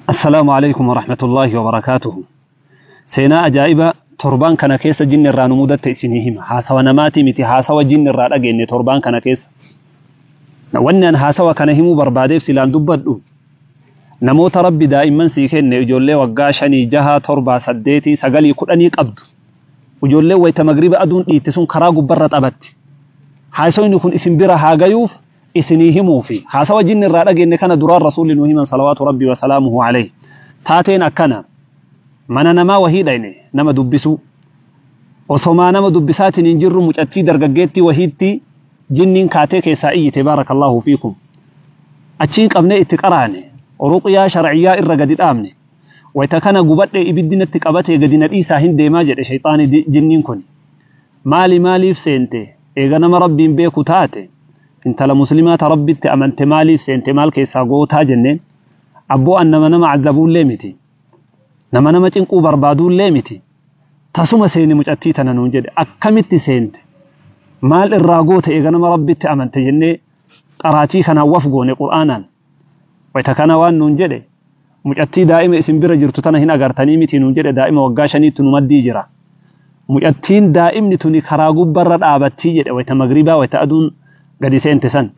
Assalaamu alaikum warahmatullaahi wabarakaatuhu. Seenaa ajaa'iba torbaan kana keessa jinni irraa nu mudatte isinii hima. Haasawa namaatii miti, haasawa jinni irraa dhageenye torbaan kana keessa. Wanni an haasawa kana himuu barbaadeef silaan dubbadhu, namoota Rabbi daa'imman sii kenne, ijoollee waggaa 5, 6, 7, 8, 9, 10 qabdu. Ijoollee wayita magriba aduun dhiitte sun karaa gubbarra taphatti. Haasawni kun isin bira haa gayuuf isinii himuufi. Haasawa jinni irraa dhageenye kana duraan Rasuulli nu himan, salawaatu Rabbii wasalaamuhu alayhi. Taateen akkana. Mana namaa wahii dhayne nama dubbisuu. Osomaa nama dubbisaatiin hin jirru, mucattii dargaggeettii wahiitti jinniin kaatee keessaa iyyite, baarakallaahu fiikum. Achiin qabnee itti qaraane. Ruqyaa sharciyyaa irra gadi dhaabne. Wayita kana "Gubadhee, ibiddi natti qabatee, gadi na dhiisaa, hin deemaa" jedhe shayxaani jinniin kun. Maali, maaliif seente? Eega nama Rabbiin beeku taate, intala muslimaa ta Rabbitti amante maaliif seente, maal keessaa gootaa jenneen. "Abboo, an nama nama cadabuullee miti. Nama nama cinquu barbaaduullee miti. Tasuma seeni mucattii tana" nuun jedhe. Akkamitti seente? Maal irraa goote eega nama Rabbitti amante jennee qaraatii kanaan waf goone Qur'aanaan. Wayita kana waan nuun jedhe, "Mucattii daa'ima isin bira jirtu tana hin agartanii miti?" nuun jedhe. Daa'ima waggaa 5tti nu maddii jira. "Mucattiin daa'imni tuni karaa gubbarra dhaabattii" jedhe. Wayita magribaa, wayita aduun gadi seente san.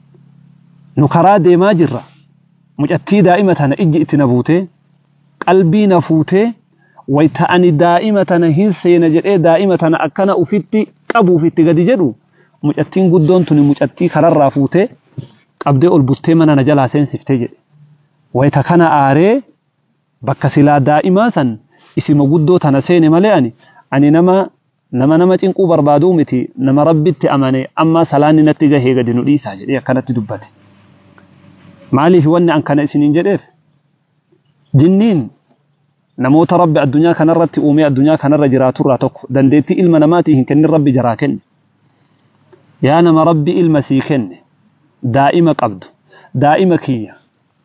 "Nu karaa deemaa jirra. Mucattii daa'ima tana ijji itti na buutee, qalbii na fuutee, wayita ani daa'ima tana hin seena jedhee daa'ima tana akkana ufitti qabuuf itti gadi jedhu, mucattiin guddoon tuni mucattii kararraa fuutee qabdee ol buttee mana na jalaa seensiftee" jedhe. "Wayita kana aaree bakka silaa daa'imaa san isima guddoo tana seene malee ani nama cinquu barbaaduu miti, nama Rabbitti amane, amma salaanni natti gahee, gadi nu dhiisaa" jedhee akkanatti dubbate. Maaliif wanni an kana isiniin jedheef? Jinniin namoota Rabbi addunyaa kanarratti uumee addunyaa kanarra jiraaturraa tokko. Dandeettii ilma namaatii hin kennin Rabbi jaraa kenne. Yaa nama Rabbi ilma sii kenne, daa'ima qabdu, "Daa'ima kiyya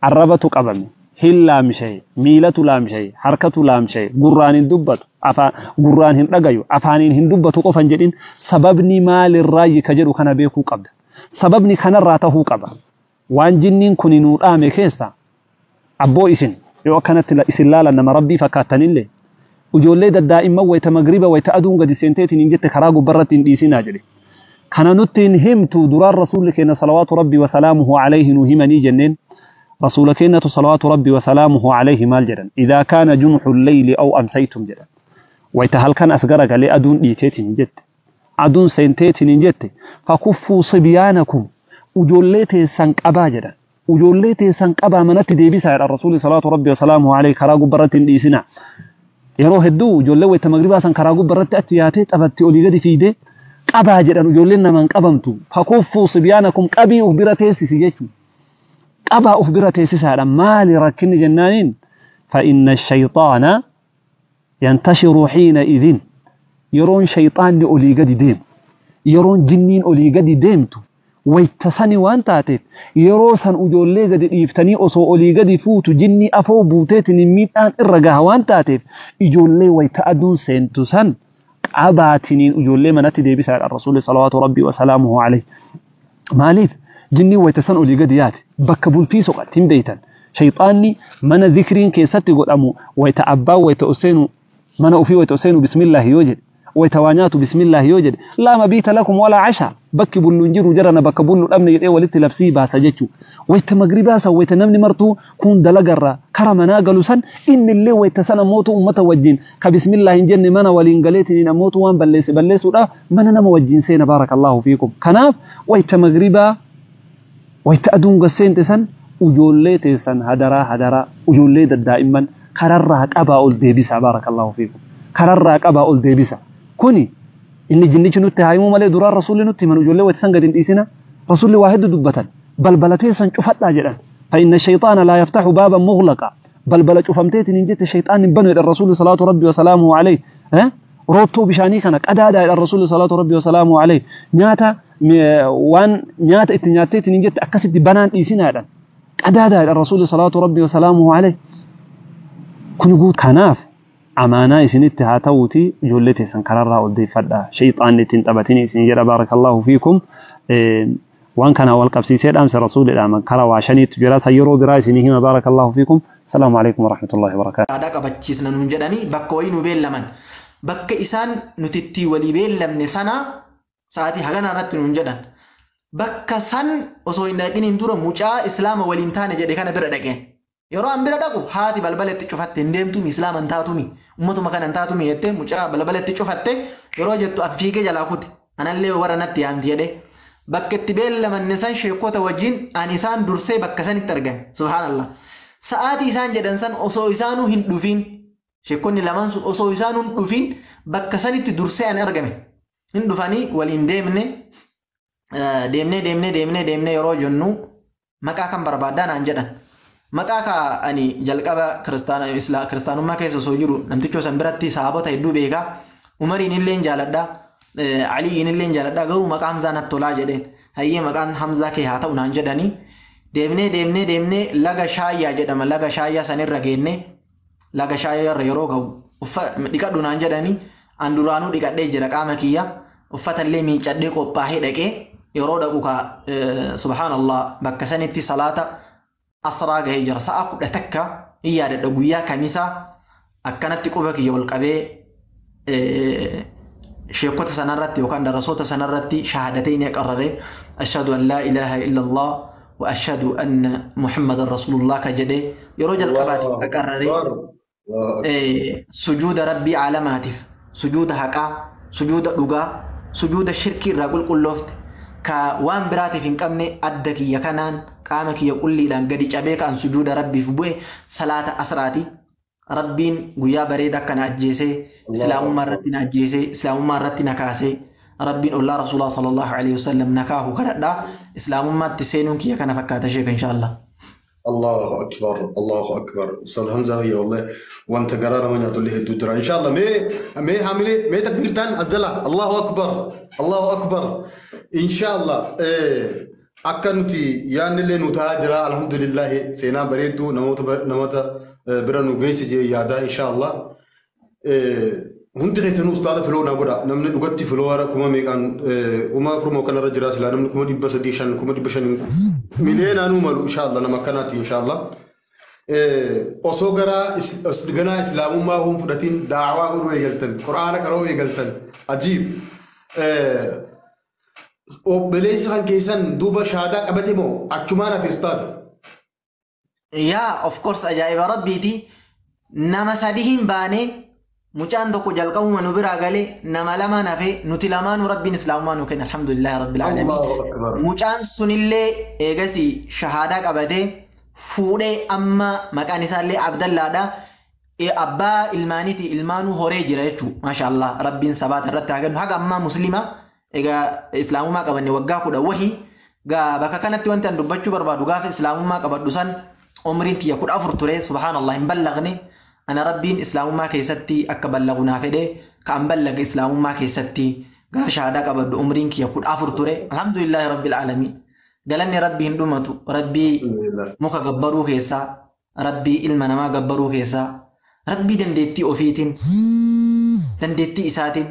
arrabatu qabame, hin laamshaye, miilatu laamshaye, harkatu laamshaye, gurraan hin dubbatu, afaan gurraan hin dhagayu, afaaniin hin dubbatu" qofan jedhin. Sababni maalirraayi ka jedhu kana beekuu qabda. Sababni kanarraa tahuu qaba. Waan jinniin kun nuu dhaame keessa, abboo, isin yoo akkanatti isin laalan nama Rabbii fakkaattanillee, ijoollee daddaa'imman wayita magriba, wayita aduun gadi seenteetiin hin jette karaa gubbarratti hin dhiisinaa jedhe. Kana nutti hin himtu, duraan Rasuulli keenya salawaatu Rabbii wasalaamuhu alayhi nu himanii jenneen. Rasuula keenyatu salawaatu Rabbii wasalaamuhu alayhi maal jedhan? "إذا كان جنح الليل أو أمسيتم" jedhan. Wayita halkan as garagalee aduun dhiiteetiin hin jette, aduun seenteetiin hin jette, "فكفوا صبيانكم", ijoollee teessan qabaa jedhan. Ijoollee teessan qabaa manatti deebisaa jedhan Rasuulli salawaatu Rabbii wasalaamuhu alayhi. Karaa gubbarratti hin dhiisinaa. Yeroo hedduu ijoollee wayita magribaa san karaa gubbarratti achi yaatee taphatti, olii gadi fiidee. Qabaa jedhan. Ijoolleen namaan qabamtu. "فكفوا صبيانكم", qabii uf bira teessisi jechuudha. Qabaa uf bira teessisaadha. Maali rakkinni jennaaniin, "فإن الشيطان ينتشر حينئذ", yeroon shayxaanni olii gadi deemu, yeroon jinniin olii gadi deemtu wayta sani waan taateef, yeroo san ijoollee gadi dhiiftanii osoo olii gadi fuutu jinni afoo buuteetiin miidhaan irra gaha waan taateef, ijoollee wayta aduun seentu san qabaatiniin ijoollee manatti deebisaadha Rasuulli salawaatu Rabbii wasalaamuhu alayhi. Maaliif? Jinniin wayta san olii gadi yaate bakka bultii soqatti hin beeytan. Shayxaanni mana zikriin keessatti godhamu, wayta abbaan wayta seenu, mana ofii wayta seenu "Bismillaahi" yoo jedhe, wayta waa nyaatu "Bismillaahi" yoo jedhe, "لا مبيت لكم ولا عشاء", bakki bullu hin jiru jarana, bakka bullu dhabne jedhee walitti labsii baasa jechuu. Wayta magribaa san, wayta namni martuu kun dalagarraa kara manaa galu san, inni illee wayta san ammootu ummata wajjin ka bismillah hin jenne mana waliin galeetiniin ammootu waan balleesse balleessuudhaaf mana nama wajjin seena, baarakallaahu fiikum. Kanaaf wayta magribaa, wayta aduun gasseente san ijoollee teessan hadaraa hadaraa, ijoollee daddaa'imman kararraa qabaa ol deebisa, baarakallaahu fiikum. Kararraa qabaa ol deebisa. Kuni inni jinnichi nutti haa himuu malee duraan Rasuulli nutti himan. Ijoollee wayta san gadi hin dhiisina. Rasuulli waa hedduu dubbatan. "Balbala teessan cufadhaa" jedhan. "فإن الشيطان لا يفتح بابا مغلقا", balbala cufamteetiin hin jette shayxaan hin banu jedhan Rasuulli salaatu Rabbi wasalaamuhu alayhi. Roottoo bishaanii kana qadaadaa jedhan Rasuulli salaatu Rabbi wasalaamuhu alayhi. Nyaata, waan nyaata itti nyaatteetiin hin jette akkasitti banaan dhiisinaa jedhan. Qadaadaa jedhan Rasuulli salaatu Rabbi wasalaamuhu alayhi. Kuni guut kanaaf amaanaa isinitti haa ta'uuti, ijoollee teessan kararraa ol deeffadhaa. Shayxaanni ittiin taphatini isin jedha, baarakallaahu fiikum. Waan kana wal qabsiisee dhaamsa rasuulli dhaaman karaa waa shaniitu jira. San yeroo biraa isinii hima. Baarakallaahu fiikum. Salaamu alaikum warahmatullaahi wabarakaatu. Aadaa qabachiisna nuun jedhanii bakka wayii nu beellaman. Bakka isaan nuti itti walii beellamne sana sa'aatii haganaa irratti nuun jedhan. Bakka san osoo hin dhaqiniin dura mucaa islaama waliin taane jedhe kana bira dhaqeen. Yeroo an bira dhaqu haati balbala itti cufatte, hin deemtumi, islaama hin taatumi, ummatuma kana hin taatumi jettee mucaa balbala itti cufatte. Yeroo jettu an fiigee jalaa kute. Anallee warra natti yaamti jedhee. Bakka itti beellamanne san sheekota wajjin ani isaan dursee bakka sanitti argame. Subhaanallah. Sa'aatii isaan jedhan san osoo isaanuu hin dhufin, sheekonni lamaan sun osoo isaanuu hin dhufin, bakka sanitti dursee ani argame. Hin dhufanii waliin deemne, deemnee deemnee deemnee deemnee yeroo jennu maqaa kan barbaaddaa naan jedhan. Maqaa ka ani jalqaba kiristaanummaa keessa osoo jiru namtichoo san biratti sahabota hedduu beekaa. Umariin illee jaaladha. Aliyin illee jaaladha, garuu maqaa Hamzaa natti tolaa jedheen. Hayyee, maqaan Hamzaa kee haa ta'u naan jedhanii. Deemnee deemnee deemnee laga Shaayyaa jedhama, laga Shaayyaa sanirra geenne. Laga Shaayyaa irra yeroo ga'u dhiqadhu naan jedhanii. An duraanuu dhiqadhee jira qaama kiyya. Uffata illee miiccadhee qophaa'ee dhaqee. Yeroo dhaqu ka subhaanallah, bakka sanitti salaata asraa gahee jira. Sa'a 11 hin yaadadha, guyyaa kamisaa akkanatti quba kiyya ol qabee sheekota sanarratti yookaan darasoota sanarratti shahaadatee ni qarraree, ashhadu an laa ilaaha illallah wa ashhadu anna muhammadan rasulullah ka jedhee yeroo jalqabaatiif ka qarraree, sujuuda rabbii aalamaatiif, sujuuda haqaa, sujuuda dhugaa, sujuuda shirkii irraa qulqulloofte, ka waan biraatiif hin qabne, adda kiyya kanaan qaama kiyya qulliidhaan gadi cabee ka'an sujuuda rabbiif bu'e salaata asraati. Rabbiin guyyaa bareeda akka na ajjeesee, islaamummaa irratti na ajjeesee, islaamummaa irratti na kaasee, rabbiin ollaa rasuulaa sallallahu alaihi wasallam na kaahu kadhadhaa. Islaamummaatti seenuun kiyya kana fakkaata, sheeka, inshaallah. Allahu akbar, Allahu akbar. Ustaz Hamza ya wallahi wanta garaa nama nyaatu illee hedduu jira. Inshallah mee haamilee mee takbiirtaan as jala. Allahu akbar, Allahu akbar. Inshallah akka nuti yaadni illee nu ta'aa jira, alhamdulillah. Seenaa bareedduu namoota bira nu geesse jee yaada, inshallah. Hundi keessanuu ustaada follow naa godha. Namni dhugatti follow kuma meeqaan, 4000 kanarra jira, silaa namni 305,000, 500,000, miliyeenaanuu malu, inshallah, nama akkanaati, inshallah. Osoo garaa ganaa islaamummaa huun fudhatiin daawaa godhuu eegaltan, quraana qaroo eegaltan, ajiib. Obboleessa kan keessan duuba shaadaa qabate moo achumaan hafe, ustaada? Yaa, of course, ajaa'iba rabbiiti. Nama sadi hin baane. Mucaan tokko jalqabuma nu biraa galee, nama lama hafe. Nuti lamaanuu rabbiin islaamummaa nu kenne, alhamdulillahi rabbil aalamiin. Allahu akbar. Mucaan sunillee eegasi shahaadaa qabatee fuudhee, amma maqaan isaallee Abdallaadha. Abbaa ilmaaniiti, ilmaanuu horee jira jechuudha. Maasha Allah, rabbiin sabaata irratti haa kennu. Haga ammaa muslima egaa islaamummaa qabanne waggaa 10 wahii gaa. Bakka kanatti wanti an dubbachuu barbaadu, gaafa islaamummaa qabadhu san umriin tiyya 14 ture. Subhaanallah, hin ballagne. Ana rabbiin islaamummaa keessatti akka ballagu naa fedhe, ka an ballage islaamummaa keessatti. Gaafa shahaadaa qabadhu umriin kiyya 14 ture. Alhamdulillahi rabbil aalamiin. Galanni rabbii hin dhumatu. Rabbii muka gabbaruu keessaa, rabbii ilma namaa gabbaruu keessaa, rabbii dandeettii ofiitiin, dandeettii isaatiin,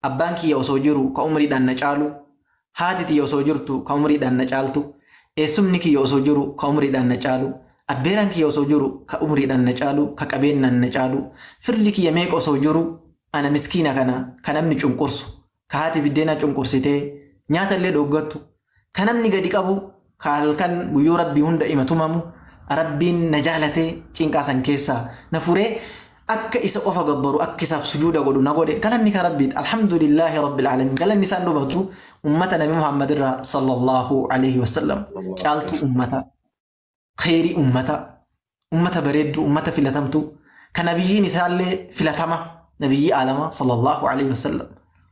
abbaan kiyya osoo jiru ka umriidhaan na caalu, haati tiyya osoo jirtu ka umriidhaan na caaltu, eessumni kiyya osoo jiru ka umriidhaan na caalu, abbeeraan kiyya osoo jiru ka umriidhaan na caalu, ka qabeenyaan na caalu, firri kiyya meeqa osoo jiru, ana miskiina kana ka namni cunqursu, ka haati biddeenaa cunqursitee nyaata illee dhoggattu, ka namni gadi qabu, ka halkan guyyuu rabbii hunda ima tumamu, rabbiin na jaalatee cinqaa san keessaa na furee akka isa qofa gabbaru, akka isaaf sujuuda godhu na godhe. Galanni ka rabbiiti, alhamdulillahi rabbil alamin. Galanni isaan dhumatu ummata nabi Muhammad irraa sallallahu alaihi wasallam, caaltuu ummata, kheyrii ummata, ummata bareedduu, ummata filatamtu, ka nabiyyiin isaallee filatama, nabiyyii alama sallallahu alaihi wasallam,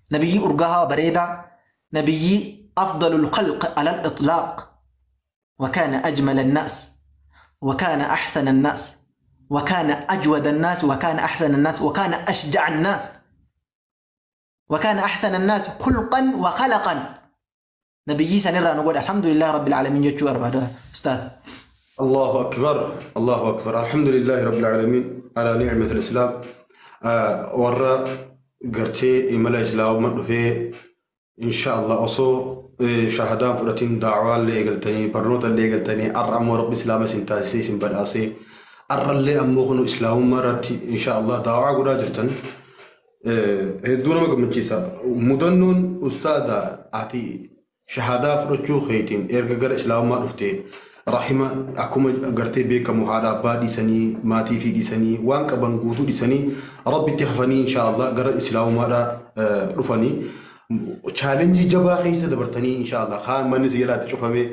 nabiyyii urgaa bareedaa, nabiyyii afdalul khalq alal itlaaq, وكان أجمل الناس وكان أحسن الناس وكان أجود الناس وكان أحسن الناس وكان أشجع الناس وكان أحسن الناس خلقا وخلقا، نبيي سنرى نقول الحمد لله رب العالمين جتشو أربعة أستاذ. الله أكبر، الله أكبر. الحمد لله رب العالمين على نعمة الإسلام. Warra gartee imala islaamummaa dhufee, insha Allah, osoo Shahadaan fudhatiin daawaallee eegaltanii barnootaallee eegaltanii har'a ammoo rabbi islaama isin taasisee isin badhaasee har'allee ammoo kun islaamummaa irratti inshaallah daawaa godhaa jirtan. Hedduu nama gammachiisa. Mudannoon ustaada ati shahadaa fudhachuu keetiin erga gara islaamummaa dhufte rahima akkuma gartee beekamu haadha abbaa dhiisanii maatii fi dhiisanii waan qaban guutuu dhiisanii rabbitti hafanii inshaallah gara islaamummaadhaa dhufanii chaalenjii jabaa keessa dabartanii inshaallah kaan manni si jalaatti cufamee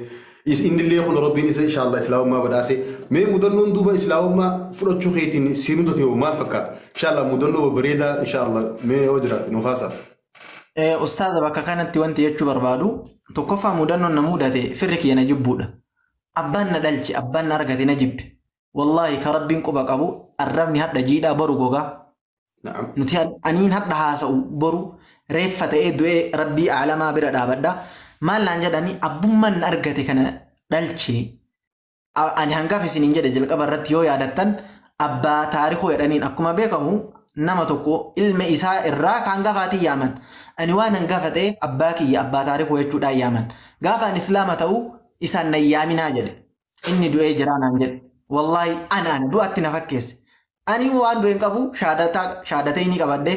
innillee kun rabbiin isa inshaallah islaamummaa badhaase. Mee mudannoon duuba islaamummaa fudhachuu keetiin si mudate hoo maal fakkaata? Inshaallah mudannoo babbareedaa inshaallah mee yoo jiraate nu haasaa. Ustaaza, bakka kanatti wanti jechuu barbaadu tokkoffaa mudannoon na mudate firri kiyya na jibbuudha. Abbaan na dhalche, abbaan na argate na jibbe. Wallaahi ka rabbiin quba qabu arrabni hadha jiidhaa boru gogaa. Nuti aniin hadha haasa'u boru reeffa ta'ee du'ee rabbii aalamaa bira dhaabadha. Maal naan jedhani, abbummaan na argate kana dhalche. Ani hangafa isiniin jedhe jalqaba irratti yoo yaadattan, abbaa taarikuu jedhaniin. Akkuma beekamu nama tokko ilma isaa irraa kan hangafaatiin yaaman. Ani waan hangafa ta'e abbaa kiyya abbaa taarikuu jechuudhaan yaaman. Gaafa ani islaama ta'u isaan na yaaminaa jedhe. Inni du'ee jira naan jedhe. Wallaahi ana du'atti na fakkeesse. Ani waan du'e hin qabu, shaadatee ni qabadhe,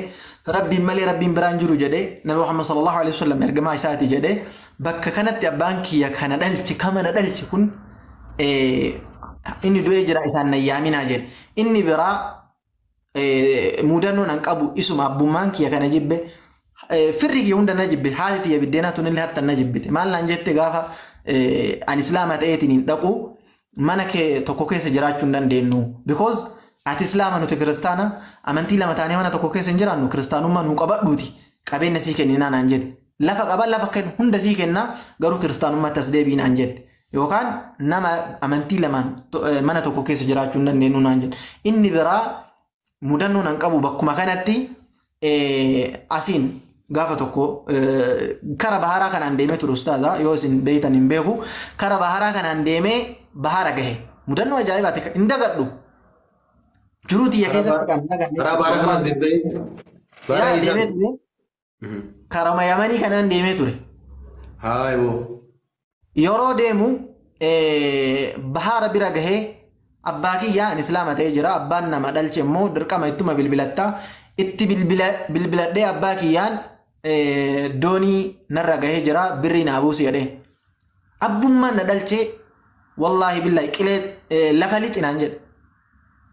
rabbiin malee rabbiin biraan jiru jedhee, Nabi Muhammad sallallahu alaihi wasallam ergamaa isaati jedhee, bakka kanatti abbaan kiyya kana dhalche kama na dhalche kun inni du'ee jira isaan na yaaminaa jedhe. Inni biraa mudannoon an qabu isuma abbummaan kiyya kana jibbe, firri kiyya hunda na jibbe, haati tiyya biddeenaa tunillee hatta na jibbite. Maal naan jette, gaafa ani islaama ta'eetiin hin dhaqu mana kee tokko keessa jiraachuu hin dandeenyu. Because ati islaama, nuti kiristaana, amantii lama taanee mana tokko keessa hin jiraannu, kiristaanummaa nu qabadhuuti qabeenya sii kenninaa naan jette. Lafa qaba, lafa kennu hunda sii kennaa, garuu kiristaanummaatti as deebii naan jette. Yookaan nama amantii lamaan mana tokko keessa jiraachuu hin dandeenyu naan jette. Inni biraa mudannoon an qabu bakkuma kanatti asiin gaafa tokko kara baharaa kanaan deemee ture, ustaaza, yoo isin beektan hin beeku, kara baharaa kanaan deemee bahara gahe. Mudannoo ajaa'ibaati, hin dagadhu. Jiruu tiyya keessatti kan hin dagadne. Karaa baharaa kanaas deemtanii? Yaa, deemee ture. Karama Yamanii kanaan deemee ture. Haa immoo. Yeroo deemu bahara bira gahee abbaa kiyyaa, ani islaama ta'ee jira, abbaan nama dhalche immoo dirqama ittuma bilbilattaa, itti bilbiladhee abbaa kiyyaan doonii narra gahee jira, birrii naa buusi jedhee. Abbummaan na dhalchee wallaahi billaahi qilee lafa lixi naan jedhe.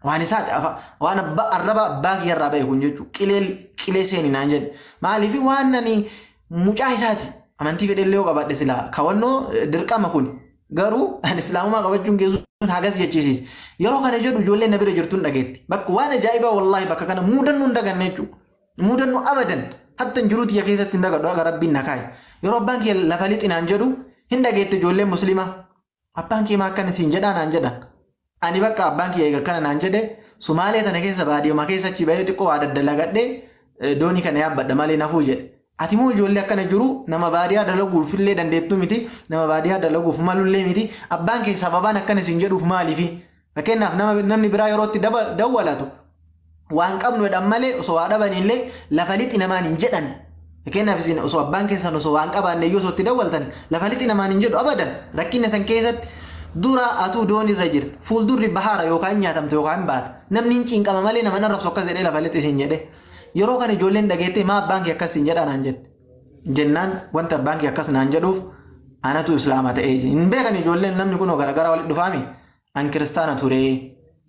Waan isaati waan abbaa arraba abbaa kiyyarraa ba'e kun jechuudha, qilee qilee seeni naan jedhe. Maaliif waan ani mucaa isaati amantii fedhellee yoo qabadhe silaa kawannoo dirqama kun, garuu ani islaamummaa qabachuun keessuun hagas jechisiise. Yeroo kana jedhu ijoolleen na bira jirtuun dhageetti. Bakka waan ajaa'ibaa wallaahi bakka kana mudannoo hin daganne jechuudha. Mudannoo abadan hatta hin jiruu tiyya keessatti hin dagadhu aga rabbiin na kaaye. Yeroo abbaan kee lafa lixi naan jedhu hin dhageette ijoolleen musliimaa. Abbaan kee maa akkana siin jedhaa naan jedhan. Ani bakka abbaan kiyya eega akkana naan jedhe Sumaalee tana keessa baadiyyaa keessa achi bahee xiqqoo waa daddalagadhee doonii kana yaabbadha malee nafuu jedhe. Ati immoo ijoollee akkana jiru nama baadiyyaa dalaguuf illee dandeettuu miti, nama baadiyyaa dalaguuf malullee miti, abbaan kee sababaan akkana siin jedhuuf maaliifi? Fakkeenyaaf namni biraa yeroo itti dawwalatu waan qabnu jedhan malee osoo waa dhabanillee lafa lixi namaan hin jedhan. Fakkeenyaaf isin osoo abbaan keessan osoo waan qabaanne iyyuu osoo itti dawwaltan lafa lixi namaan hin jedhu abadan. Rakkina san keessatti dura atuu doonii irra jirti, fuuldurri bahaara, yookaan nyaatamte yookaan baata, namni hin cinqama malee nama arrabsu akkas jedhee lafa lixi siin jedhe. Yeroo kana ijoolleen dhageette maa abbaan kee akkas siin jedha naan jette. Jennaan wanta abbaan kee akkas naan jedhuuf anatu islaama ta'ee hin beekan ijoolleen, namni kun garagaraa walitti dhufaami. An kiristaana ture,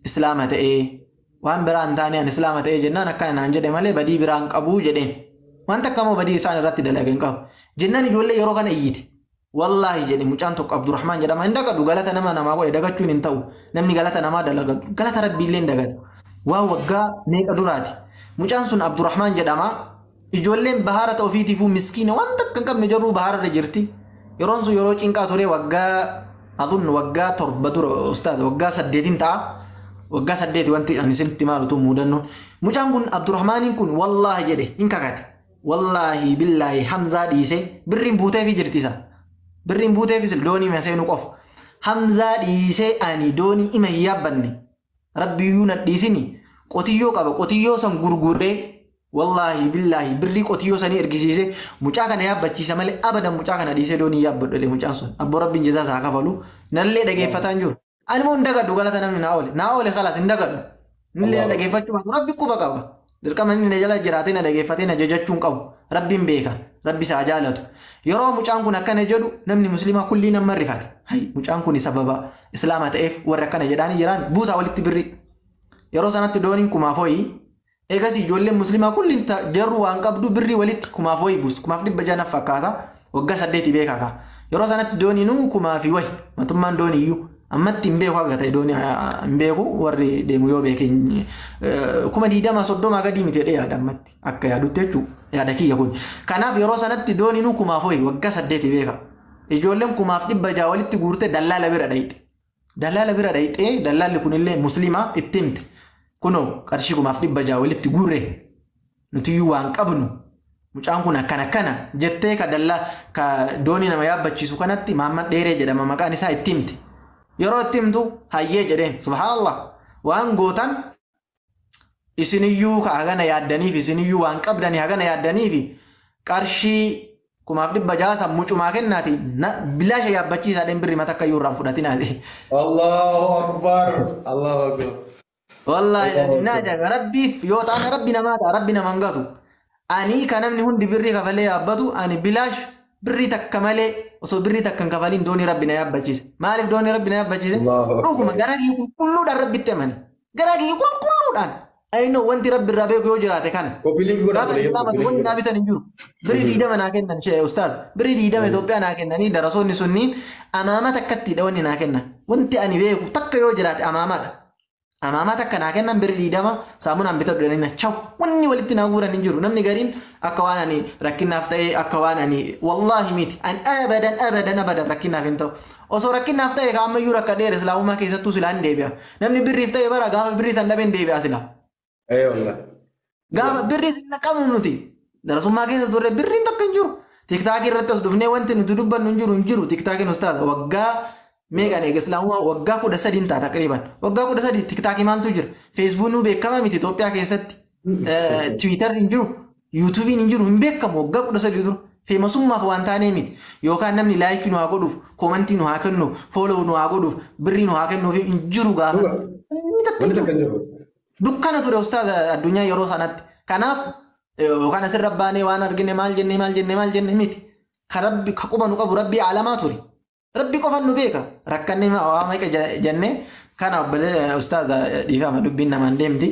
islaama ta'ee, waan biraa hin taane, an islaama ta'ee jennaan akkana naan jedhe malee badii biraa hin qabuu jedheen. Wanta akkamoo badii isaan irratti dalage hin qabu. Jennaan ijoollee yeroo kana iyyite. Wallaahi jedhe mucaan tokko Abdurrahmaan jedhama, hin dagadhu, galata nama namaa godhe dagachuun hin ta'u. Namni galata namaa dalagatu galata rabbiillee hin dagatu. Waan waggaa meeqa duraati. Mucaan sun Abdurrahmaan jedhama. Ijoolleen bahaara ta'u ofiitiifuu miskiina, waan takka hin qabne jarruu bahaara irra jirti. Yeroon sun yeroo cinqaa ture, waggaa adun waggaa 7 dura ustaaz, waggaa 8n ta'a. Waggaa 8 wanti ani isinitti maalutu mudannoon. Mucaan kun Abdurrahmaaniin kun wallaahi jedhe, hin kakate. Wallaahi billaahi Hamzaa dhiisee birriin buuteefii jirti isa. Birriin buuteefis doonii maseenu qofa. Hamzaa dhiisee ani doonii ima hin yaabbanne. Rabbiyyuu nan dhiisini. Qotiyyoo qaba, qotiyyoo san gurguree Wallaahi billaahi birrii qotiyyoo sanii ergisiise mucaa kana yaabbachiisa malee abadan mucaa kana dhiisee doonii yaabbadhu jedhe mucaan sun. Abboo Rabbiin jazaa isaa kafalu nallee dhageeffataa hin jiru. Ani immoo hin dagadhu galata namni naa oole. Naa oole kalaas hin dagadhu. Nillee na dhageeffachuu baatu Rabbi quba qaba. Dirqama inni na jala jiraatee na dhageeffatee na jajachuu hin qabu. Rabbiin beeka. Rabbi isaa jaalatu. Yeroo mucaan kun akkana jedhu namni musliimaa kullii nama rifate. Hay mucaan kun sababa islaama ta'eef warri akkana jedhaanii jiraan buusaa walitti birrii. Yeroo sanatti dooniin kumaaf ho'i. Eegas ijoolleen musliimaa kulliin jarru waan qabdu birrii walitti kumaaf ho'i buustu. 1600 fakkaata. Waggaa 8 beekaa kaa. Yeroo sanatti dooniinuu kumaafi wayi. Mootummaan doonii iyyuu. Ammatti hin beeku haga ta'e doonii hin beeku warri deemu yoo beeke 20,000 30 gadii miti jedhee yaada ammatti akka yaadutti jechuudha yaada kiyya kun. Kanaaf yeroo sanatti dooniinuu kumaaf ho'i waggaa 8 beeka. Ijoolleen 1600 walitti guurte dallaala bira dhayxe. Dallaala bira dhayxee dallaalli kunillee musliimaa itti himte. Kunoo qarshii 1600 walitti guurre nutiyyuu waan qabnu mucaan kun akkana akkana jettee ka dallaa ka doonii nama yaabbachiisu kanatti Mahammad Dheeree jedhama maqaan isaa itti himte. Yeroo itti himtu hayyee jedheen subhaanallah waan gootan isiniyyuu ka hagana yaaddaniif isiniyyuu waan qabdanii hagana yaaddaniif qarshii 1600 san mucumaa kennaati bilaasha yaabbachiisaa dheen birrii mata akkayyuu irraan fudhatinaati. Allahu Akbar. Allahu Akbar. Wallaahi na ajaa'iba Rabbiif yoo ta'an Rabbi namaa ta'a Rabbi nama hin gatu. Ani ka namni hundi birrii kafalee yaabbatu ani bilaash birrii takka malee osoo birrii takka hin kafaliin doonii Rabbi na yaabbachiise. Maaliif doonii Rabbi na yaabbachiise? Dhuguma garaa kiyya qulqulluudhaan Rabbitti amane. Garaa kiyya qulqulluudhaan. I know wanti Rabbi irraa beeku yoo jiraate kana. Gaafa Islaamatti wanti naa bitan hin jiru. Birrii 20 naa kennan shee ustaaz. Birrii 20 Itoophiyaa naa kennanii darasoonni sunniin amaama takkattiidha wanni naa kennan. Wanti ani beeku takka yoo jiraate amaamaadha. Amaamaa takka naa kennan birrii 20 saamunaan bitadhu jedhanii na chaw. Wanni walitti naa guuran hin jiru. Namni gariin akka waan ani rakkinnaaf ta'ee akka waan ani wallaahi miti. Ani abadan abadan abadan rakkinnaaf hin ta'u. Osoo rakkinnaaf ta'e ka ammayyuu rakkadheera islaamummaa keessattuu silaa hin deebi'a. Namni birriif ta'e bara gaafa birrii san dhabe hin deebi'a silaa. Ee wallah. Gaafa birrii sin qabnu nuti darasummaa keessa turre birriin takka hin jiru. Tiktaakii irratti as dhufnee wanti nuti dubbannu hin jiru hin jiru. Tiktaakiin ustaaza waggaa meeqan eega islaamummaa waggaa 13 ta'a taqriiban. Waggaa 13 tiktaakii maaltu jira? Feesbuukii beekamaa miti Itoophiyaa keessatti. Tiwiitarri hin jiru. Yuutuubiin hin jiru hin beekamu waggaa 13 dura. Feemasummaaf waan taanee miti. Yookaan namni laayikii nu haa godhuuf, koomantii nu haa kennuuf, fooloo nu haa godhuuf, birrii nu haa kennuuf hin jiru gaafas. Inni takka hin Wanti takka jiru. hin jiru. Dukkana ture ustaaza addunyaa yeroo sanatti. Kanaaf yookaan asirra baanee waan argine maal jenne maal jenne maal jenne miti. Ka Rabbi ka quba nu qabu Rabbi alamaa ture. Rabbi qofan nu beeka. Rakkanne waa meeqa jenne kana obbolee ustaaza dhiifama dubbiin namaan deemti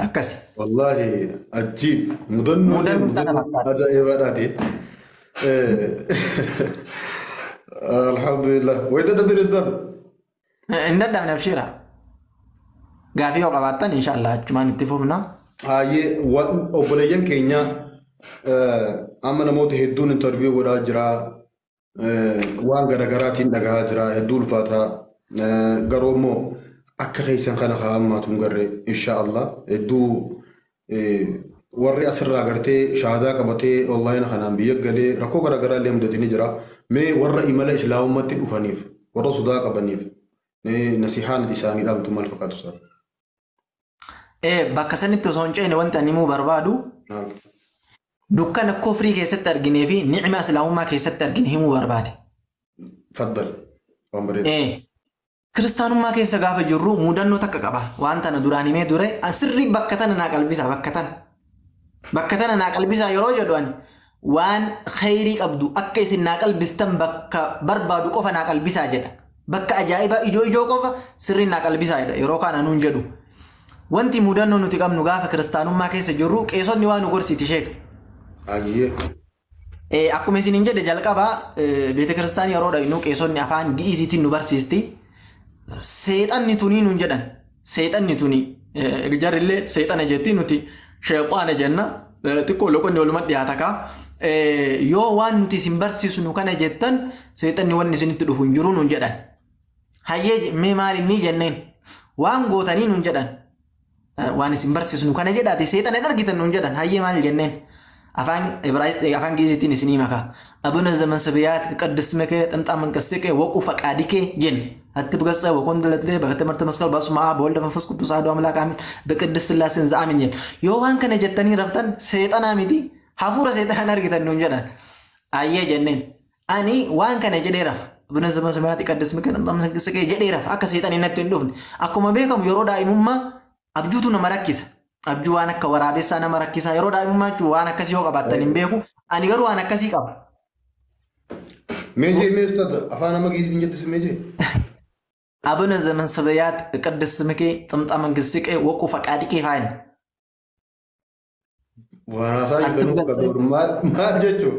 akkasi. Wallahi ajiib mudannoo Mudannoo tana mudannoo fakkaata. ajaa'ibaadhaati. Alhamdulillah. Wayita dadhabdee ustaaz. Hin dadhabne abshiira. Gaafii yoo qabaattan inshallah achumaan itti fufna. Hayyee obboleeyyan keenya amma namoota hedduun interview godhaa jira. Waan garaagaraatiin dhagahaa jira. Hedduu ulfaataa. Garuu immoo akka keessan kana haa hammaatu hin garree insha Allah. Hedduu warri asirraa gartee shaahadaa qabatee onlaayina kanaan biyya galee rakkoo garaagaraa illee mudatanii jira. Mee warra imala islaamummaatti dhufaniif warra sodaa qabaniif nasihaan isaanii dhaamtu maal fakkaatu isaa? Bakka sanitti osoo hin ceene wanti ani himuu barbaadu dukkana kufrii keessatti arginee fi ni'ima islaamummaa keessatti argine himuu barbaade. Faddal. Waan bareeda. Kiristaanummaa keessa gaafa jirru mudannoo takka qaba. Waan tana duraan himee dure sirrii bakka tana naa qalbisaa bakka tana. Bakka tana naa qalbisaa yeroo jedhu ani waan khayrii qabdu akka isin naa qalbistan bakka barbaadu qofa naa qalbisaa jedha. Bakka ajaa'ibaa ijoo ijoo qofa sirriin naa qalbisaa jedha yeroo kaan anuun jedhu. Wanti mudannoo nuti qabnu gaafa kiristaanummaa keessa jirru qeesonni waan nu gorsiti sheeka. Hayyee. Akkuma isiniin jedhe jalqabaa beeta kiristaanii yeroo dhaqnu qeesonni afaan gi'iisiitiin nu barsiisti. Seexanni tunii nuun jedhan. Seexanni tunii jarrillee seexana jetti nuti sheexaana jenna. Xiqqoo loqonni waluma dhiyaata kaa. Yoo waan nuti isin barsiisnu kana jettan seexanni wanni isinitti dhufu hin jiru nuun jedhan. Hayyee mee maal inni jenneen waan gootanii nuun jedhan. Waan isin barsiisnu kana jedhaati seexana hin argitan nuun jedhan. Hayyee maal jenneen. Afaan Ibraayisxii afaan Giiziitiin isinii maka. Abuna zaman sabiyaat ቅድስት ስምከ ጥምጣ መንግሥትከ ወቁ ፈቃድከ ጀን አትብገጸ ወኮን ለተ በትምህርተ መስቀል በስመ አብ ወወልድ ወመንፈስ ቅዱስ አሐዱ አምላክ አሜን በቅድስት ሥላሴ ዘአምን ጀን yoo waan kana jettanii raftan seexanaa miti hafuura seexanaan argitan nuun jedhan ayyee jenneen ani waan kana jedhee rafa abuna zaman sabiyaat ቅድስት ስምከ ጥምጣ መንግሥትከ jedhee rafa akka seexanii natti hin dhufne akkuma beekamu yeroo daa'imummaa abjuutu nama rakkisa. Abjuu waan akka waraabessaa nama rakkisa. Yeroo daa'imummaa jechuun waan akkasii yoo qabaattan hin beeku. Ani garuu waan akkasii qaba. Mee jee mee ustaad afaan nama Giiziitiin jettis mee jee. አቡነ ዘመንሰበያት ቅድስት ስምኬ ጥምጣ መንግሥትከ ወቁ ፈቃድከ ፋይን Waan haasaa jirtan qabu maal jechuun.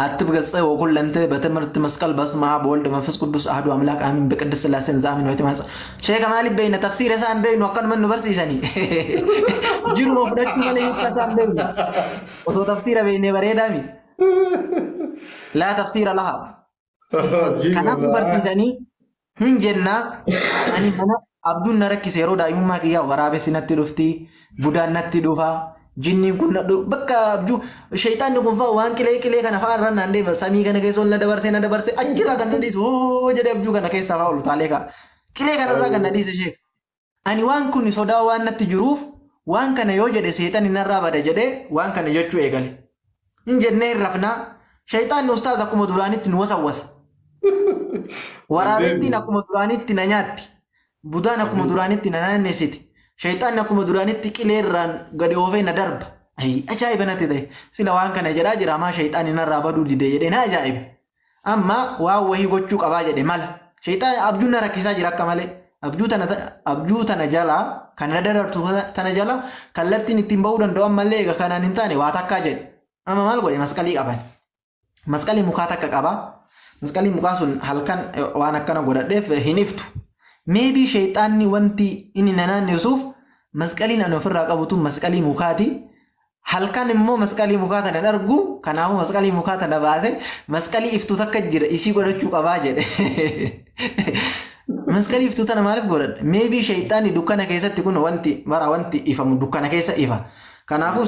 አትብገጸ ወኩለንተ በትምህርት መስቀል በስመ አብ ወወልድ መንፈስ ቅዱስ አሐዱ አምላክ አሜን በቅድስት ሥላሴ ዘአምን ወይት ማጽ ሼክ ማሊ በይነ ተፍሲር ሳን በይኑ አከን መኑ በርሲሰኒ ጅሩ መፍደቹ መለ ይፈታን በይኑ ወሶ ተፍሲረ በይነ በሬዳሚ ላ ተፍሲረ ለሃ kanaaf barsiisanii hin jennaa ani mana abjuun na rakkise yeroo daa'imummaa kiyyaa waraabessi natti dhufti budaan natti dhufa jinniin kun na bakka abjuu shayxaanni kun fa'aa waan qilee qilee kana fa'aa irra naan deema samii kana keessa ol na dabarsee na dabarsee achirraa kan na dhiise hoo jedhee abjuu kana keessaa fa'aa ol utaalee ka'a qilee kanarraa kan na dhiise sheek ani waan kun sodaa waan natti jiruuf waan kana yoo jedhe seexanni narraa bada jedhee waan kana jechuu eegale hin jennee hin rafnaa shayxaanni ustaaz akkuma duraanitti nu wasawwasa. Waraabettiin akkuma duraanitti na nyaatti. Budaan akkuma duraanitti na naannessiti. Shayxaanni akkuma duraanitti qilee irraan gadi oofee na darba. Ayi ajaa'iba natti ta'e. Sila waan kana jedhaa jira ammaa shayxaanni narraa baduu dide jedhee na ajaa'ibe. Amma waan wahii gochuu qabaa jedhe mala. Shayxaan abjuun na rakkisaa jira akka malee. Abjuu tana jalaa kan na darartu tana jala kallattiin ittiin ba'uu danda'u ammallee egaa kanaan hin taane waa takkaa jedhe. Amma maal godhe masqalii qaban. Masqalii mukaa takka qabaa. Masqalii mukaa sun halkan waan akkana godhadheef hin iftu. Meebii shayxaanni wanti inni na naannessuuf masqaliin ani ofirraa qabutu masqalii mukaati. Halkan immoo masqalii mukaa tana hin argu. Kanaafuu masqalii mukaa tana baase masqalii iftu takka jira isii godhachuu qabaa jedhe. Masqalii iftuu tana maaliif godhadhe? Meebii shayxaanni dukkana keessatti kun wanti bara wanti ifamu dukkana keessa ifa. Kanaafuu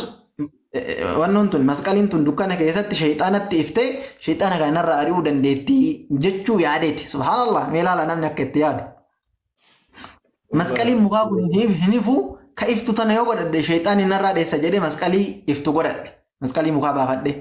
wannoon tun masqaliin tun dukkana keessatti shayxaanatti iftee shayxaana kanarraa ari'uu dandeettii jechuu yaadeeti. Subhaanallah mee ilaala namni akka itti yaadu. Masqaliin mukaa kun hin ifu ka iftu tana yoo godhadhe shayxaanni narraa dheessa jedhee masqalii iftu godhadhe. Masqalii mukaa baafadhe.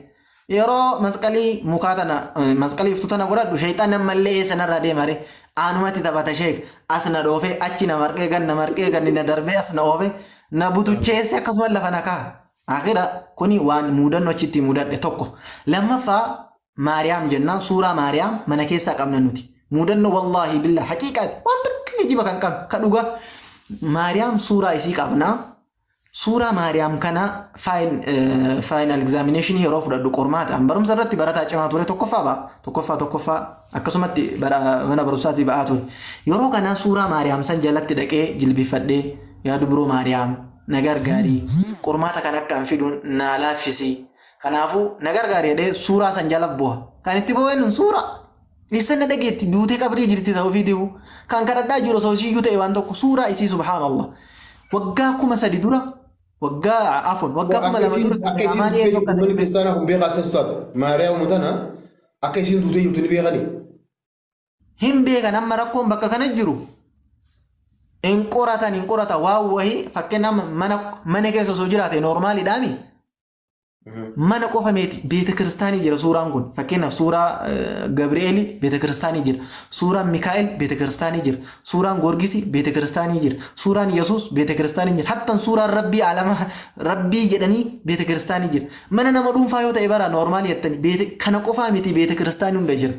Yeroo masqalii mukaa tana masqalii iftu tana godhadhu shayxaanni ammallee eessa narraa deema ree? Aanumatti taphata sheek as na dhoofe achi na marqee gan na marqee ganni na darbee as na oofe na butucheesse akkasuma lafa na kaa'a. Akira kuni waan mudannoo achitti mudadhe tokko. Lammaffaa Maariyaam jennaan suuraa Maariyaam mana keessaa qabna nuti. Mudannoo wallaahi billah haqiiqaati waan takka geejjiba kan qabne ka dhugaa. Maariyaam suuraa isii qabna. Suuraa Maariyaam kana final examination yeroo fudhadhu qormaata. Barumsa irratti barataa cimaa ture tokkoffaa ba'a. Tokkoffaa tokkoffaa akkasumatti mana barumsaatti ba'aa ture. Yeroo kana suuraa Maariyaam san jalatti dhaqee jilbifadhee yaa dubroo Maariyaam na gargaari qormaata kan akka hin fiduun naa laaffisi. Kanaafuu na gargaari jedhee suuraa san jala bu'a. Kan itti bu'een suuraa. Eessa na dhageetti duutee qabrii jirti ta'uu ofiitifu. Kan kadhadhaa jiru osoo isiiyyuu ta'e waan tokko suuraa isii subhaanallah. Waggaa 3000 dura waggaa afur waggaa 2000 dura Akka isiin duutee jirtu manni kiristaanaa kun beekaa asas taate. Maariyaam tana akka isiin duutee jirtu ni beekani. Hin beekan amma rakkoon bakka kana jiru. Hin qoratan hin qoratan waan wahii fakkeenyaaf mana keessa osoo jiraate noormaaliidhaami. Mana qofa meeti beeta kiristaanii jira suuraan kun fakkeenyaaf suuraa Gabri'eeli beeta kiristaanii jira suuraan Mikaa'el beeta kiristaanii jira suuraan Goorgisi beeta kiristaanii jira suuraan Yesuus beeta kiristaanii jira hattan suuraan Rabbii alama Rabbii jedhanii beeta kiristaanii jira mana nama dhuunfaa yoo ta'e bara noormaali jettanii kana qofaa miti beeta kiristaanii hunda jira.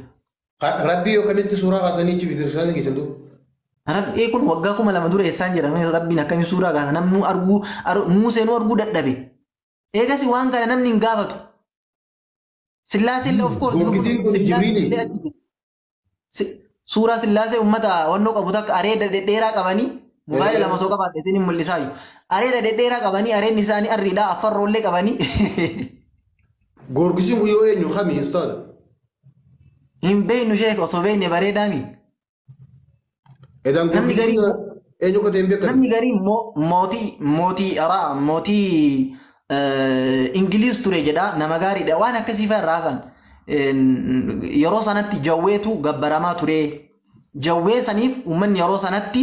Rabbii yoo kamitti suuraa kaasanii achi beeta kiristaanii keessan duuba. Rabbii kun waggaa 2000 dura eessaan jira Rabbiin akkamii suuraa kaasa namni arguu Museenuu arguu dadhabe. Eegasi waan kana namni hin gaafatu. Sillaasee of course suuraa Sillaasee uummata wannoo qabu takka areeda dhedheeraa qabanii mobaayila lama osoo qabaate isin hin mul'isaayu. Areeda dhedheeraa qabanii areedni isaanii arriidhaa affarroollee qabanii. Goorgisiin kun yoo eenyu kami ustaadha? Hin beeknu sheek osoo beekne bareedaami. Edaan goorgisiin eenyu akka ta'e hin beekan? Namni garii mootii mootii araa mootii Ingiliz ture jedha, nama gaariidha, waan akkasii fa'a irraa haasa'an. Yeroo sanatti jawweetu gabbaramaa ture. Jawwee saniif uummanni yeroo sanatti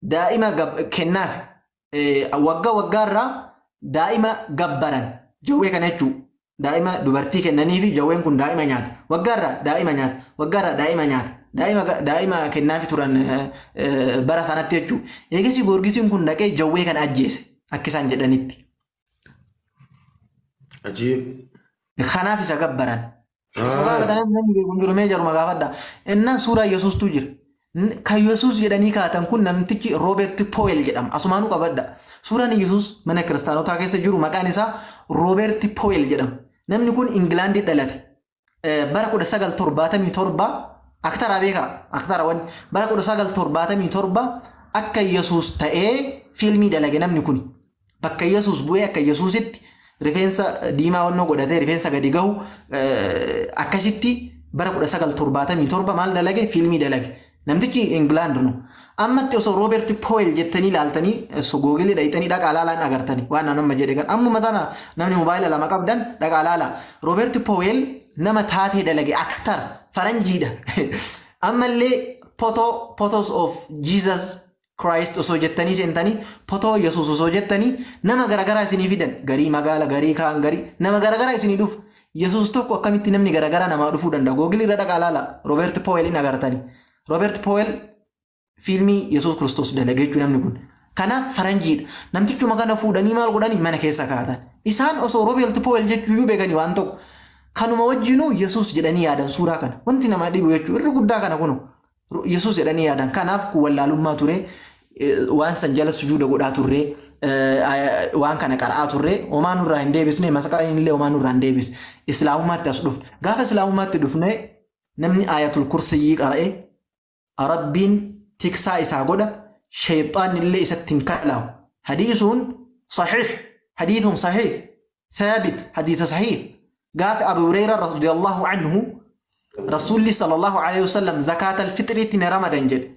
daa'ima kennaaf waggaa waggaarraa daa'ima gabbaran jawwee kana jechuudha. Daa'ima dubartii kennanii fi jawween kun daa'ima nyaata. Waggaarraa daa'ima nyaata. Waggaarraa daa'ima nyaata. Daa'ima kennaafi turan bara sanatti jechuudha. Eegasii Goorgisiin kun dhaqee jawwee kana ajjeese akka isaan jedhanitti. Ajiib. Kanaaf isa gabbaran. Osoo gaafatanii namni beeku hin jiru, mee jaruma gaafadha. Innaan suuraa Yesuustuu jira. Kan Yesuus jedhanii kaatan kun namtichi Rooberti Powell jedhama. Asumaanuu qabadha. Suuraan Yesuus mana kiristaanotaa keessa jiru maqaan isaa Rooberti Powell jedhama. Namni kun Ingilaandii dhalate. Bara 1977 aktara beekaa, aktara wanni bara 1977 akka Yesuus ta'ee fiilmii dalage namni kun. Bakka Yesuus bu'ee akka Yesuusitti rifeensa diimaa wannoo godhatee rifeensa gadi gahu akkasitti bara 1977 maal dalage, fiilmii dalage. Namtichi Ingilaand nu. Ammatti osoo Rooberti Powell jettanii ilaaltanii, osoo Googilii dhayitanii dhaqaa laalaan agartanii waan nama jedhe kan ammuma tana namni mobaayila lama qabdan dhaqaa laala. Rooberti Powell nama taatee dalage, aktara faranjiidha. Ammallee photos of Jesus Christ osoo jettanii seentanii, potoo Yesuus osoo jettanii, nama garagaraa isinii fidan, garii magaala, garii kaan, garii nama garagaraa isinii dhufu. Yesuus tokko akkamitti namni garagaraa namaa dhufuu danda'a? Googilii irra dhaqaa laala. Rooberti Powell agartanii. Rooberti Powell fiilmii Yesuus Kiristoos dalage jechuu namni kun. Kanaaf faranjiidha. Namtichuma kana fuudhanii maal godhanii mana keessa kaa'atan. Isaan osoo Rooberti Powell jechuuyyuu beekanii waan tokko. Kanuma wajjinuu Yesuus jedhanii yaadan suuraa kana. Wanti nama dhibu jechuu irri guddaa kana kunu Yesuus jedhanii yaadan. Kanaaf kun wallaalummaa ture. Waan san jala sujuuda godhaa turre. Waan kana qara'aa turre. Homaa nurraa hin deebisne, masqaliin illee homaa nurraa hin deebisne. Islaamummaatti as dhufne. Gaafa islaamummaatti dhufne namni ayatul kursiyyii qara'e Rabbiin tiksaa isaa godha, shayxaanni illee isatti hin kalaawu. Hadiisuun saxiix, hadiithun saxiix, thaabit, hadiisa saxiix. Gaafa Abu Hureyra radiyallahu anhu Rasuulli sallallahu alaihi wasallam zakaatal fixriitti na ramadan jedhe.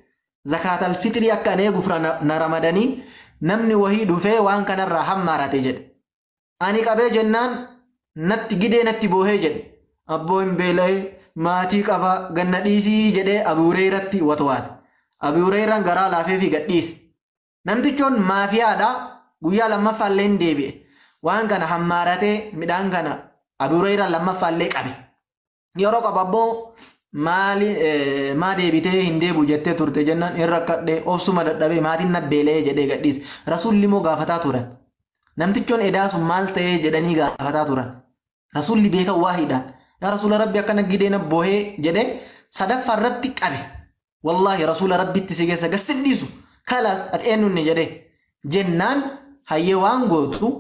Zakaatal fixrii akka ani eeguuf na ramadanii namni wahii dhufee waan kanarraa hammaarate jedhe. Ani qabee jennaan natti gidee natti boohee jedhe. Abboo hin beela'ee maatii qaba ganna dhiisii jedhee Abu Hureyratti watwaate. Abu Hureyraan garaa laafee fi gadhiise. Namtichoon maafiyaadha, guyyaa lammaffaallee hin deebi'e. Waan kana hammaaratee midhaan kana Abu Hureyraan lammaffaallee qabe. Yeroo qabu abboo maali maa deebitee hin deebi'u jettee turte jennaan hin rakkadhee obsuma dadhabee maatiin na beela'ee jedhee gadhiise. Rasuulli immoo gaafataa turan. Namtichoon edaa sun maal ta'ee jedhanii gaafataa turan. Rasuulli beekan waahiidhaan. Yaa Rasuula Rabbi akkana gidee na boohee jedhee sadaffaa irratti qabe. Wallaahi Rasuula Rabbitti si keessa gassin dhiisu. Kalaas ati eenyuun jedhee jennaan hayyee waan gootu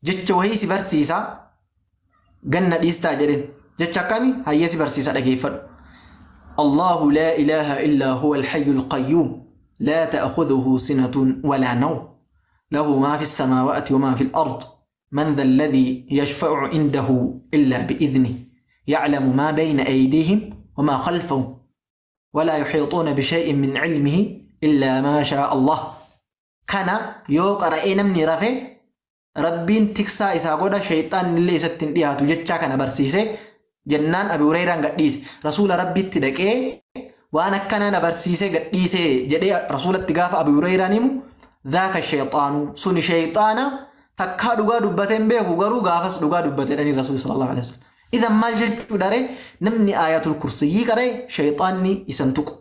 jecha wahii si barsiisaa ganna dhiistaa jedheen. Jecha akkamii hayyee si barsiisa dhageeffadhu. Allahu laa ilaaha illaa huwa alhayyul qayyuum laa ta'khudhuhu sinatun walaa nawm lahu maa fi samaawaati wa maa fi al-ard man dha alladhi yashfa'u indahu illa bi'idhnih ya'lamu maa bayna aydihim wa maa khalfahum ولا يحيطون بشيء من علمه إلا ما شاء الله. Kana yoo qara'ee namni rafe Rabbiin tiksaa isaa godha, shayxaan illee isatti hin dhiyaatu jechaa kana barsiise jennaan Abi Hureyraan gadhiise. Rasuula Rabbitti dhaqee waan akkanaa na barsiise gadhiise jedhee Rasuulatti gaafa Abi Hureyraan himu, dhaaka shayxaanu, suni shayxaana, takkaa dhugaa dubbatee hin beeku, garuu gaafas dhugaa dubbate jedhanii Rasuulli sallallahu alaihi wasallam. Idan maal jechuudha ree, namni ayatul kursiyyii qara'e shayxaanni isan tuqu.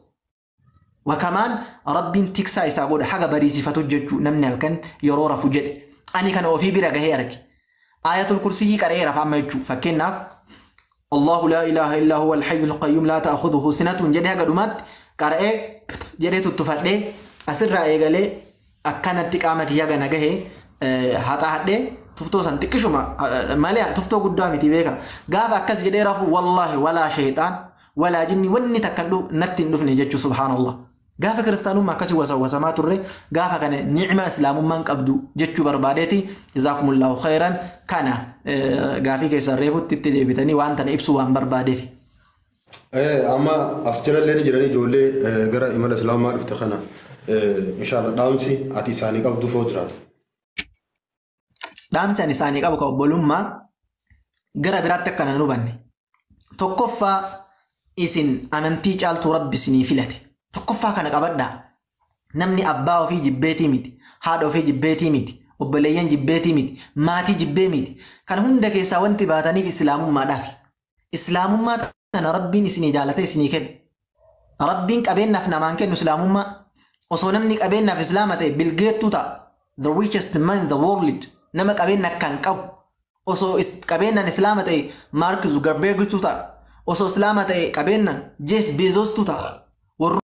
Wakamaan Rabbiin tiksaa isaa godha haga bariisifatu jechuu namni halkan yeroo rafu jedhe. Ani kana ofii bira gahee arge. Ayatul kursiyyii qara'ee rafa amma jechuu, fakkeenyaaf Allahu laa ilaaha illaa huwa alhayyul qayyum laa ta'khudhuhu sinatun jedhee haga dhumaatti qara'ee jedhee tuttufadhee asirraa eegalee akkanatti qaama kiyya gana gahee haxaa hadhee tuftoo san xiqqishuma malee tuftoo guddaa miti beeka. Gaafa akkas jedhee rafu wallaahi walaa shayxaan walaa jinni wanni takka natti hin dhufne jechuu, subhaanallah. Gaafa kiristaanummaa akkasii wasawasamaa turre, gaafa kana ni'ima islaamummaan qabdu jechuu barbaadeeti. Jazaakumullahu khayran, kana gaafii keessan reefutti itti deebitanii waan tana ibsuu waan barbaadeef. Amma as jalallee ni jiranii ijoollee gara imala islaamaa dhufte kana inshallah dhaamsi ati isaanii qabdu foo jiraatu. Dhaamsi ani isaanii qabu kan obbolummaa gara biraatti akka nan hubanne. Tokkoffaa, isin amantii caaltuu Rabbi isinii filate. Tokkoffaa kana qabadhaa. Namni abbaa ofii jibbeetii miti, haadha ofii jibbeetii miti, obboleeyyan jibbeetii miti, maatii jibbee miti. Kana hunda keessaa wanti baataniif islaamummaadhaaf. Islaamummaa tana Rabbiin isinii jaalatee isinii kennu. Rabbiin qabeenyaaf namaan kennu islaamummaa. Osoo namni qabeenyaaf islaama ta'e Bill Gatetu ta'a. The richest man in the world. Nama qabeenya akkaan qabu. Osoo qabeenyaan islaama ta'e Mark Zuckerbergtu ta'a. Osoo islaama ta'e qabeenyaan Jeff Bezostu ta'a.